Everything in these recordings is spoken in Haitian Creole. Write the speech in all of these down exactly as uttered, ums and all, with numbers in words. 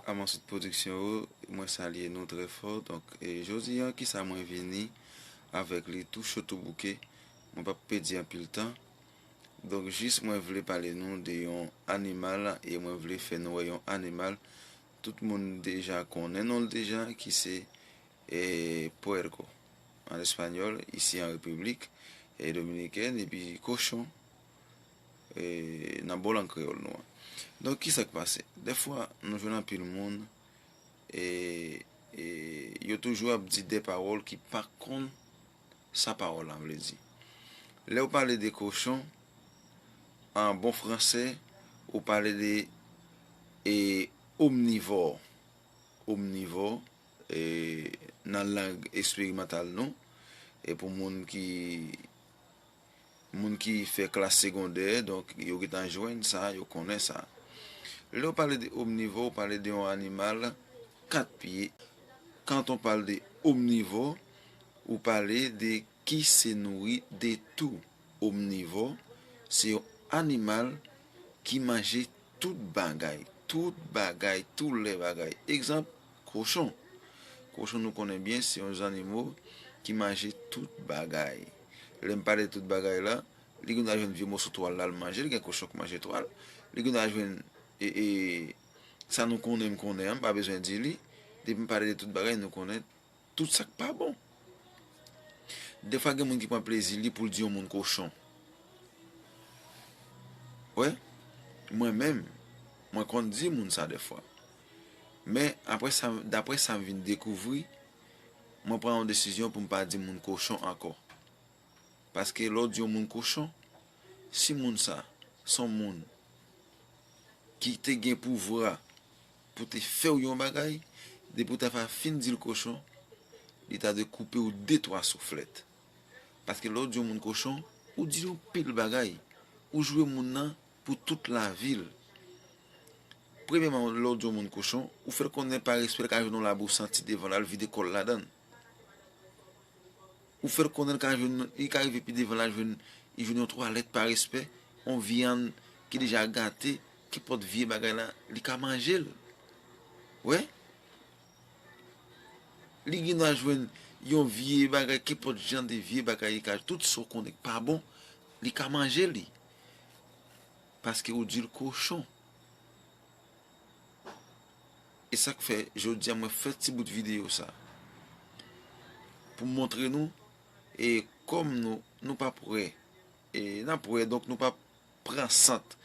Amansot Pwodiksyon yo, mwen salye nou trè fò. Donk, e, jodi a, kisa mwen vini avèk li tou cho tou bouke? Mwen p ap pèdi anpil tan. Donk, jis mwen vle pale nou de yon animal, e mwen vle fè nou wè yon animal tout moun deja konnen non l deja, ki se, e, puerco, an espanyòl, isi an Repiblik, e, Dominikèn, epi kochon, e, nan bon lang kreyòl nou an. Donk, kisa k pase? Dèfwa, nou jwenn anpil moun, e, e, yo toujou ap di de pawòl ki pa konn sa pawòl la vle di. Lè w pale de kochon, an bon fransè, ou pale de, e, omnivò. Omnivò, e, nan lang eksperimantal nou, e pou moun ki, moun ki fè klas segondè, donk yo gentan jwenn sa, yo konnen sa. Lè w pale de omnivò, ou pale de yon animal kat pye. Quand on parle de omnivò, ou pale de ki se nouri de tou. Omnivò, se yon animal ki manje tout bagay, tout bagay, tout lè bagay. Egzanp, kochon. Kochon, nou konnen byen, se yon zannimo ki manje tout bagay. Lè m pale tout bagay la, li gen dwa jwenn vye moso twal la, l manje, li gen kochon k manje twal. Li gen dwa jwenn, e, e, sa nou konnen, m konnen an, m pa bezwen di li. Depi m pale de tout bagay, nou konnen tout sa k pa bon. Dèfwa, gen moun ki pran plezi li pou l di yon moun kochon. Wè, mwen menm, mwen konn di moun sa dèfwa. Men, apre sa, daprè sa m vin dekouvri, mwen pran yon desizyon pou m pa di moun kochon ankò. Paske lè w di yon moun kochon, si moun sa se yon moun ki te gen pouvwa pou te fè w yon bagay, depi w ta fin di l kochon, li ta dwe koupe w de twa souflèt. Paske lè w di yon moun kochon, ou di l yon pil bagay, ou joure moun nan pou tout lavi l. Premyèman, lè w di yon moun kochon, ou fè l konnen pa respè, l ka jwenn yon labou santi devan l, al vide kò l ladan l. Ou fè l konnen l ka jwenn, li ka rive pi devan l al jwenn, li jwenn yon twalèt pa respè, yon vyann ki deja gate, kenpòt vye bagay la, li ka manje l. Wè? Li gen dwa jwenn yon vye bagay, kenpòt jan de vye bagay, li ka, tout sa w konnen k pa bon, li ka manje li. Paske ou di l kochon. E sa k fè, jodi a, mwen fè ti bout videyo sa. Pou m montre nou, e kòm nou, nou p ap wè, e n ap wè, donk nou p ap pran sant.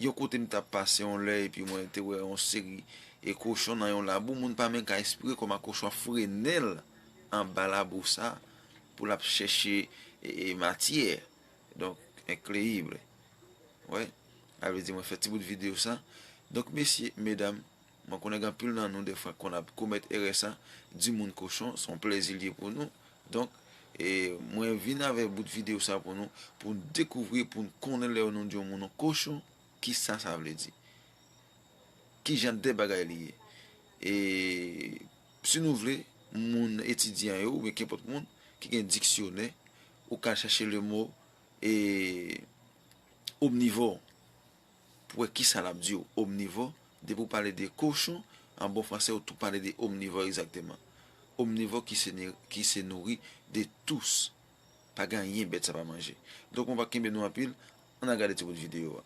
Yon kote m t ap pase yon lè, epi mwen te wè yon seri e kochon nan yon labou, moun pa menm ka espire kòman kochon ap frennen l anba labou sa, pou l ap chèche, e, e, matyè. Donk, increíble. Wè, sa vle di mwen fè ti bout videyo sa. Donk, mesye, medam, mwen konnen gen anpil nan nou, dèfwa, konn ap komèt erè sa, di moun kochon, se yon plezi l ye pou nou. Donk, e, mwen vin avèk bout videyo sa pou nou, pou n dekouvri, pou n konnen lè nou di yon moun kochon, kisa sa vle di. Ki jan de bagay li ye. E, si nou vle, moun etidyan yo, oubyen kenpòt moun ki gen diksyonè, ou ka chache le mo, e, omnivò. Pou wè kisa l ap di w, omnivò. Depi w pale de kochon, an bon fransè, ou tou pale de omnivò egzakteman. Omnivò qui se, qui se nourrit de tous. Pa gen anyen bèt sa pa manje. Donk, mwen pa kenbe nou anpil, ann al gade ti bout videyo a.